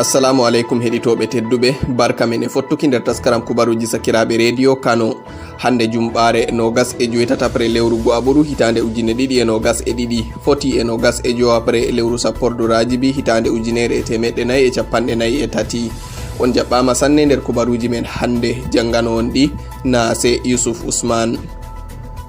Assalamu aleykum heɗitoɓe tedduɓe, barka men e fottuki nder taskaram kubaruji sakiraɓe Radio Kano. Hande jumɓare 28 lewru go'aɓuru hitande 2022, foti e 25 lewru sappordu rajibi hitande 1443. On jaɓɓama sanne nder kubaruji men hande. Jangano on ɗi nase Yusuf Ousmane.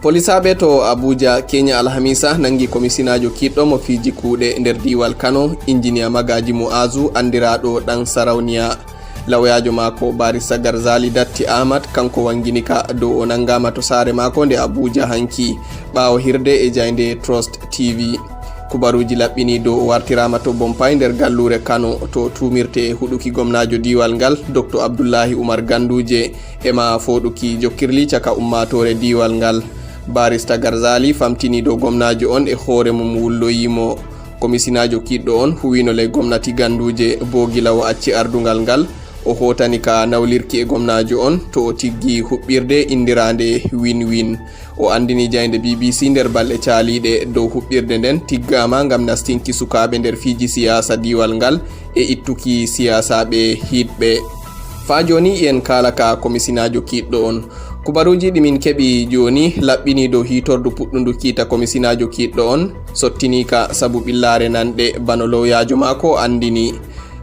Polisaɓe to Abuja kenya alhamisa nangi commissionajo kiɗɗo mo fiji kuuɗe nder diwal Kano, Engineer Magaji Moazu andiraɗo Ɗan Sarauniya. Lawyajo mako Barista Garzali Datti Ahmad kanko wangini ka dow o nangama to sare mako nde Abuja hanki ɓawo hirde e jayde Trust TV. Kubaruji laɓɓini dow o wartirama to Bompay nder gallure Kano to tumirte e huɗuki gomnajo diwal ngal Docteur Abdoullahi Oumar Ganduje ema foɗuki jokkirli caka ummatore diwal ngal. Barista Garzali famtini dow gomnajo on e hoore mum wulloyimo. Commissionajo kiɗɗo on huwino ley gomnati Ganduje bo gila o acci ardungal ngal o hotani ka nawlirki e gomnajo on to o tiggi huɓɓirde indirande Win Win. O andini jayde BBC nder balɗe caliɗe dow huɓɓirde nden tiggama gam nastinki sukaɓe nder fiji siyasa diwal ngal e ittuki siyasaɓe hiɗɓe. Fa joni en kala ka commissionajo kiɗɗo on. Kubaruji ɗi min keeɓi joni laɓɓini dow hitordu puɗɗundu kiita commissionajo kiɗɗo on sottini ka saabu ɓillare nanɗe bano lowyajo mako andini.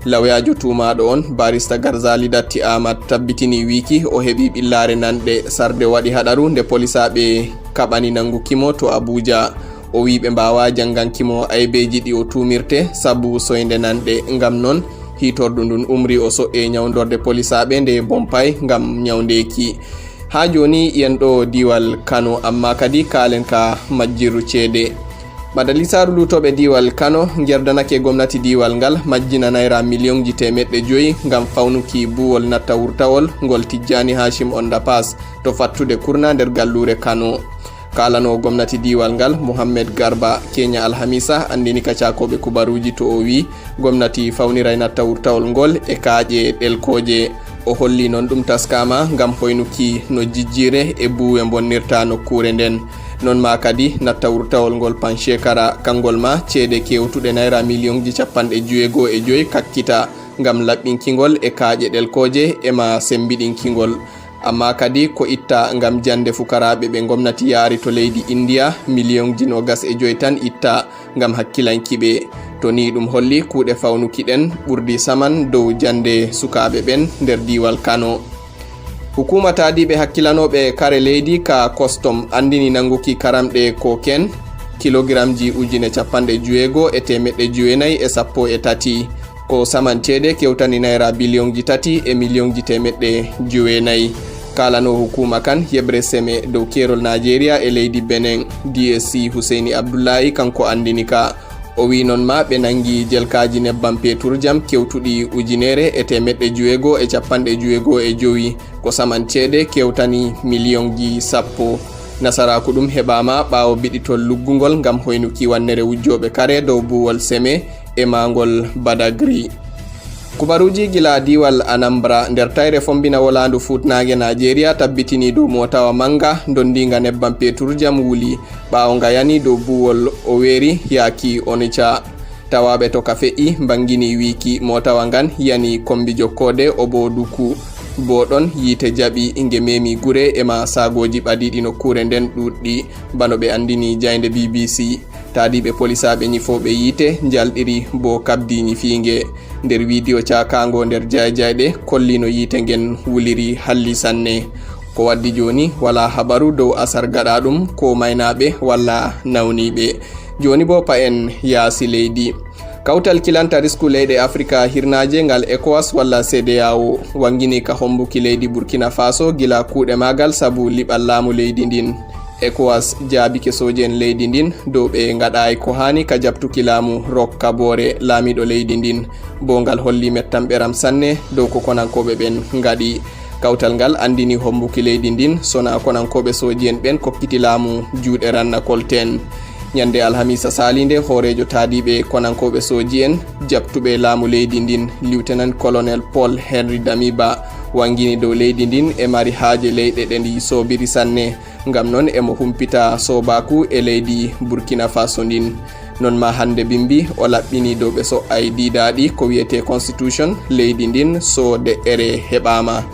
Lawyajo tumaɗo on Barista Garzali Datti Ahmad tabbitini wiki o heeɓi ɓillare nanɗe sarde waɗi haɗaru nde polisaɓe kaɓani nangukimo to Abuja. O wi ɓe mbawa jangankimo aybeji ɗi o tumirte saabu soyde nanɗe. Ngam noon hitordu ndun umri o so'e ñawdorde polisaɓe nde Bompay ngam ñawdeki. Ha joni yen ɗo diwal Kano, amma kadi kalen ka majjiru ceede. Madalisaru lutoɓe diwal Kano gerdanake gomnati diwal ngal majjina naira million ji 500 ngam fawnuki buwol natta wurtawol ngol Tijjani Hashim Underpass to fattude Kurna nder gallure Kano. Kalano gomnati diwal ngal Mouhammed Garba kenya alhamisa andini kacakoɓe kubaruji to o wi gomnati fawniray natta wurtawol ngol e kaaƴe ɗelkoje. O holli noon ɗum taskama ngam hoynuki no jijjire e buwe bonnirta nokkure nden. Non ma kadi natta wurtawol ngol Panshekara kangol ma ceede kewtuɗe naira million ji 65 kakkita ngam laɓɓinkigol e kaaƴe ɗelkoje ema sembiɗinkigol. Amma kadi ko itta ngam jande fukaraɓe ɓe gomnati yaari to leydi India, million ji 25 tan itta ngam hakkilankiɓe. To ni ɗum holli kuuɗe fawnuki ɗen ɓurdi saman dow jande sukaɓe ɓen nder diwal Kano. Hukuma tadiɓe hakkilanoɓe kare leydi ka custom andini nanguki karamɗe cocaine kilogramme ji 6913, ko samanteɗe kewtani naira billion ji 3 e million ji 900. Kalano hukuma kan yeɓre seme dow kerol Nigeria e leydi Benin, DSC Huseini Abdoullahi kanko andini ka. O wi noon ma ɓe nangi jelkaji nebbam petur jam kewtuɗi 1665, ko samanteɗe kewtani million ji 10. Nasaraku ɗum heɓama ɓawo biɗitol luggugol ngam hoynuki wannere wujjoɓe kare dow buwol Seme e magol Badagry. Kubaruji gila diwal Anambra nder tayre fombina wolandu futnage Nigeria tabbitini dow motawa manga dondinga nebbam petur jam wuli ɓawo nga yani dow buwol Oweri yaaki Onitsha. Tawaɓe to ka fe'i bangini wiki motawa ngan yani kombi jokkode Oboduku bo ɗon yiite jaaɓi nge memi gure ema sagoji ɓadiɗi nokkure nden ɗuɗɗi bano ɓe andini jayde BBC. Tadiɓe polisaɓe ñifoɓe yiite jalɗiri bo kabdi ñifinge. Nder widiyo cakago nder jayjayɗe kolli no yiite ngen wuliri halli sanne. Ko waddi joni wala habaru dow asar gaɗa ɗum ko maynaɓe walla nawniɓe. Joni bo pa en yaasi leydi. Kawtal kilanta risku leyɗe Africa hirnaje ngal ECOWAS walla CEDEAO wangini ka hombuki leydi Burkina Faso gila kuuɗe magal saabu liɓal laamu leydi ndin. ECOWAS jaabike soji en leydi ndin dow ɓe gaɗayi ko hani ka jabtuki laamu Roch Kabore laamiɗo leydi ndin, bo ngal holli mettam ɓeram sanne dow ko konankoɓe ɓen gaɗi. Kawtal ngal andini hombuki leydi ndin sona konankoɓe soji en ɓen kokkiti laamu juuɗe ranna kolten. Ñande alhamisa salinde hoorejo taadiɓe konankoɓe soji en jabtuɓe laamu leydi ndin, Lieutenant Colonel Paul Henry Damiba, wangini dow leydi ndin e mari haaje leyɗe ɗe ndi sobiri sanne. Ngam noon emo humpita sobaku e leydi Burkina Faso ndin. Non ma hande bimbi o laɓɓini dow ɓe so'ay didaɗi ko wiyete constitution leydi ndin so de'ere heɓama.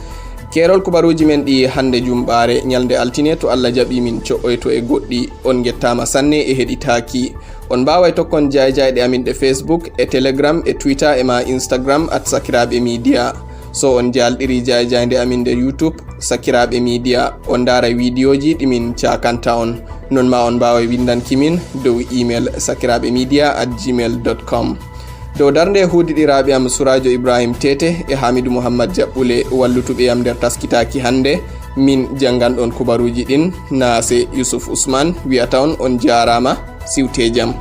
Kerol kubaruji men ɗi hande jumɓare ñalde altine, to Allah jaaɓi min co'oyto e goɗɗi. On gettama sanne e heɗitaki. On mbaway tokkon jay jayɗe amin ɗe Facebook e Telegram e Twitter e ma Instagram @sakiraɓemedia. So on jalɗiri jay jayde amin nder YouTube Sakiraɓe Media, on dara vidéo ji ɗimin cakanta on. Non ma on mbaway windankimin dow email sakiraɓemedia@gmail com. Dow darde hudiɗiraɓe am Souradio Ibrahim Tete e Hamidou Mouhammad Jaɓɓule wallutuɓe yam nder taskitaki hande, min janganɗon kubaruji ɗin, Nase Yousuf Ousmane wiyata on on jarama, siwte jaam.